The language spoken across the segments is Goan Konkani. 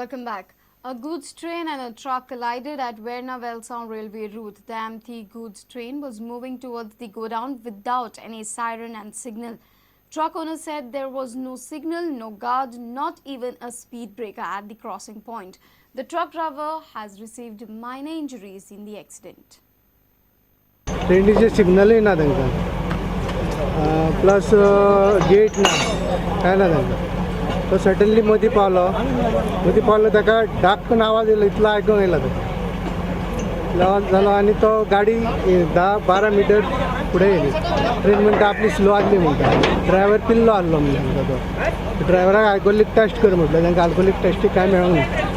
Welcome back. A goods train and a truck collided at Verna Velsao railway route. The empty goods train was moving towards the godown without any siren and signal. Truck owner said there was no signal, no guard, not even a speed breaker at the crossing point. The truck driver has received minor injuries in the accident. ट्रेनीचे सिग्नलूय ना तांकां, प्लस गेट ना, काय ना तांकां. तो सडनली मदीं पावलो, मदीं पावलो, ताका धाक्कन आवाज येयलो, इतलो आयकूंक येयला तो. इतलो आवाज जालो आनी तो गाडी 10-12 मिटर फुडें येयली. ट्रेन म्हणटा आपली स्लो आसली म्हणटा. ड्रायवर पिल्लो आहलो म्हणजे आमकां. तो ड्रायवराक आल्कोहोलीक टेस्ट कर म्हटलें, तांकां आल्कोहोलीक टेस्टीक कांय मेळोंक ना.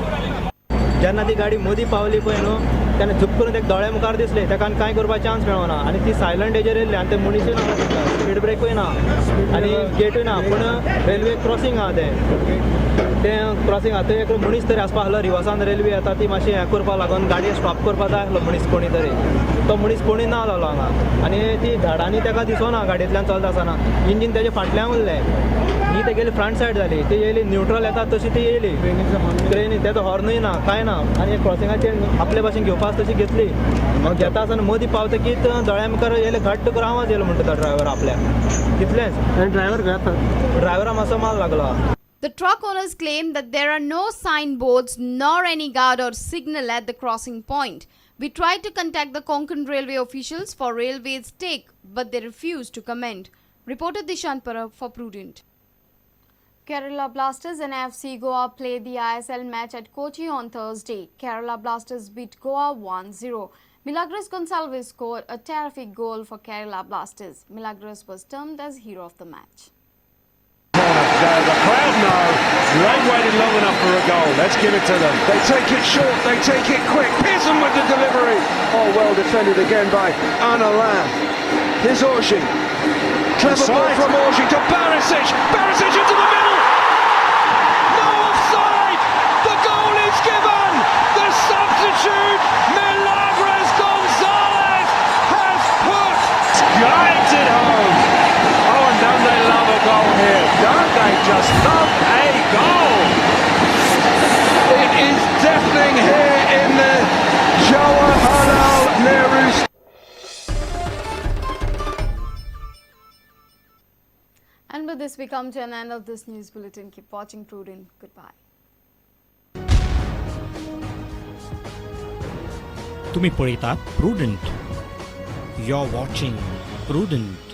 जेन्ना ती गाडी मदीं पावली पळय न्हू, तेन्ना झूप करून तेका दोळ्या मुखार दिसले, तेका आनी कांय करपाक चान्स मेळना. आनी ती सायलंट हेजेर येयल्ली आनी ते मनीसूय ना, स्पीड ब्रेकूय ना आनी गेटूय ना, पूण रेल्वे क्रॉसींग आहा. तें तें क्रॉसींग आहा थंय एकलो मनीस तरी आसपा आसलो. रिवर्सान रेल्वे येता ती मातशी हें करपा लागून गाडी स्टॉप करपा जाय आसलो मनीस कोणी तरी. तो मनीस कोणी ना जालो हांगा आनी ती झाडांनी तेका दिसना. गाडयेंतल्यान चलता आसतना इंजीन तेजे फाटल्यान उरलें. ही तेगेली फ्रंट सायड जाली, ती येयली न्यूट्रल येता तशी ती येयली ट्रेनी. तेजो हॉर्नूय ना, कांय ना. आनी क्रॉसिंगाचेर आपले भाशेन घेवपा तशी घेतली. घेता आसतना मदीं पावतकीच दोळ्या मुखार येयले, घट्ट करून आवाज येयलो म्हणटा तो ड्रायवर आपल्या, तितलेंच. आनी ड्रायवर खंय आतां? ड्रायवरा मातसो माल लागलो. The truck owners claim that there are no signboards nor any guard or signal at the crossing point. We tried to contact the Konkan Railway officials for railway's take, but they refused to comment. Reporter Dishant Parab for Prudent. Kerala Blasters and FC Goa play the ISL match at Kochi on Thursday. Kerala Blasters beat Goa 1-0. Milagros Gonsalves scored a terrific goal for Kerala Blasters. Milagros was termed as hero of the match. The crowd know they've waited long enough for a goal. Let's give it to them. They take it short, they take it quick. Pearson with the delivery. Oh, well defended again by Anna Lamb. Here's Orji. Clever ball Offside. From Orji to Barisic. Barisic into the middle. No offside. The goal is given. The substitute, Milagros Gonzalez, has put Guides it home. Oh, and don't they love a goal here? Don't they just love a goal? It is deafening here in the Jawaharlal Nehru And with this, we come to an end of this news bulletin. Keep watching Prudent. Goodbye. तुम्ही पळयतात Prudent. You are watching Prudent.